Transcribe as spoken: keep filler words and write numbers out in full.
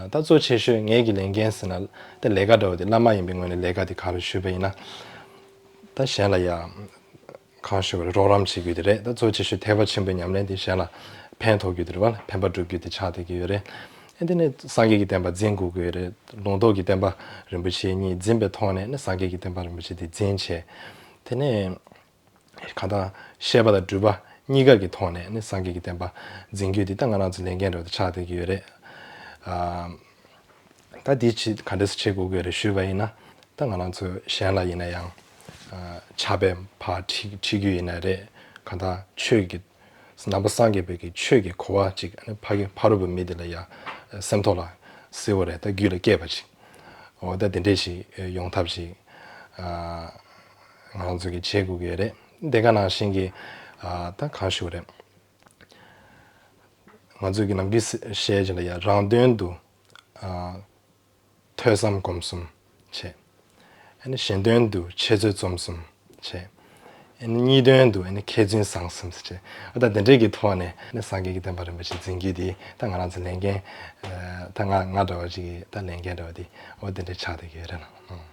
ད་གཙོ་ཆེ་ཤོས་ངེད་ཀྱི་ལས་འགན་ཟེར་ན་ད་ལས་ཀ་འདྲ་བོ་དེ་བླ་མ་ཡིན་པའི་ངོས་ནས་ལས་ཀ་དེ་ག་རེ་ཞུས་པ་ཡིན་ན། ད་གཞན་ལ་ཡ་གང་ཞུ་བ་རེད། རོགས་རམ་བྱེད་རྒྱུ་དེ་རེད། ད་གཙོ་ཆེ་ཤོས་ཐེག་པ་ཆེན་པོའི་ཉམས་ལེན་དེ་གཞན་ལ་ཕན་ཐོགས་རྒྱུ་དེ་རེད་བ། ཕན་པ་སྒྲུབ་རྒྱུ་དེ་ཆགས་བསྡད་ཀྱི་ཡོད་རེད། ཨེ་དེ་ནས་སངས་རྒྱས་ཀྱི་བསྟན་པ་འཛིན་དགོས་ཀྱི་ཡོད་རེད། ལུང་རྟོགས་ཀྱི་བསྟན་པ་རིན་པོ་ཆེ་གཉིས་འཛིན་པའི་ཐོག་ནས་ནི་སངས་རྒྱས་ཀྱི་བསྟན་པ་རིན་པོ་ཆེ་དེ་འཛིན་བྱས། དེ་ནས་གང་ལྟར་བཤད་པ་དང་སྒྲུབ་པ་གཉིས་ཀ་གི་ཐོག་ནས་ནི་སངས་རྒྱས་ཀྱི་བསྟན་པ་འཛིན་རྒྱུ་དེ་ད་ང་རང་ཚོ་ལས་འགན་འདྲ་བོ་དེ་ཆགས་བསྡད་ཀྱི་ཡོད་རེད། ཨ། ད་འདི་ཅི་ག་འདྲས་སེ་བྱེད་དགོས་ཀྱི་རེད་ཞུས་པ་ཡིན་ན། ད་ང་རང་ཚོ་གཞན་ལ་ཡིན་ན་ཡང་ཨ་ཕྱག་དཔེ་ཕར་ཁྲིད་ཁྲིད་རྒྱུ་ཡིན་ན་རེད། གང་ལྟར་ཆོས་ཀྱི་ནང་པ་སངས་རྒྱས་པའི་གི་ཆོས་ཀྱི་གོ་བ་ཅིག་ཨ་ནི་ཕ་གི་ཕ་རོལ་པོའི་མི་དེ་ལ་ཡ་སེམས་ཐོག་ལ་གསལ་བོ་རེད། ད་རྒྱུད་ལ་སྐྱེས་པ་ཅིག་འོ་ད་དེ་འདྲས་ཞིག་ཡོང་ཐབས་ཤིག་ཨ་ང་རང་ཚོ་གི་བྱེད་དགོས་ཀྱི་རེད། དེ་ག་ནང་བཞིན་གྱི་ཨ་ད་གང་ཞུ་རེད། ང་ཚོ་གི་ནམ་རྒྱུན་བཤད་ཀྱི་ལ་ཡ་རང་དོན་དུ་ཨ་ཐོས་བསམ་སྒོམ་གསུམ་བྱས། ཨ་ནི་གཞན་དོན་དུ་འཆད་རྩོད་རྩོམ་གསུམ་བྱས། ཨ་ནི་གཉིས་དོན་དུ་ཨ་ནི་མཁས་བཙུན་བཟང་གསུམ་བྱས། ཨ་ད་དེ་འདྲས་ཀྱི་ཐོག་ནས་ཨ་ནི་སངས་རྒྱས་ཀྱི་བསྟན་པ་རིན་པོ་ཆེ་འཛིན་རྒྱུ་དེ་ད་ང་རང་ཚོ་ལས་འགན་ཨ་ད་ང་ང་འདྲ་བ་ཅིག་གི་ད་ལས་འགན་འདྲ་བ་དེ་འོ་དེ་འདྲས་ཆགས་བསྡད་ཀྱི་ཡོད་རེད་ན།